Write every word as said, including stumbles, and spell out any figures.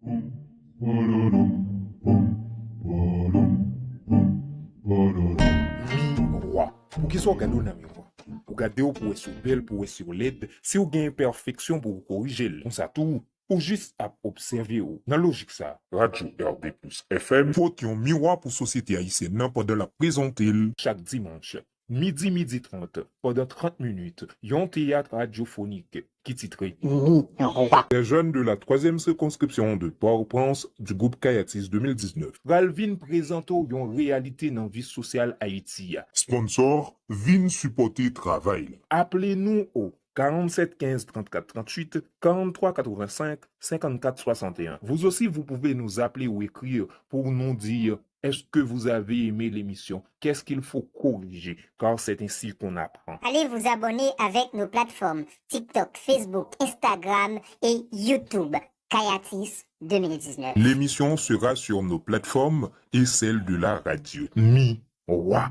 Miwa. Poukisa w gade w nan miwa? Ou gade w pou w wè si w bèl, pou w wè si w lèd, si w gen enpèfeksyon pou w korije l. Konsa tou, ou jis ap obsève w. Nan lojik sa, Radyo R D plus F M pot yon miwa pou sosyete ayisyèn nan pandan l ap prezante l chak dimanch, midi, midi trant, pandan trant minit, yon teyat radyofonik ki titre Miwa. Les jeunes de la troisième circonscription de Port-au-Prince du groupe Kayatis de mil diznèf pral vin prezante w yon reyalite nan vi sosyal Ayiti a. Sponsor, vin sipòte travay la. Aple nou o quarante-sept quinze trente-quatre trente-huit, quarante-trois quatre-vingt-cinq cinquante-quatre soixante et un. Vous aussi, vous pouvez nous appeler ou écrire pour nous dire est-ce que vous avez aimé l'émission, qu'est-ce qu'il faut corriger, car c'est ainsi qu'on apprend. Allez vous abonner avec nos plateformes TikTok, Facebook, Instagram et YouTube. Kayatis deux mille dix-neuf. L'émission sera sur nos plateformes et celles de la radio. Miwa.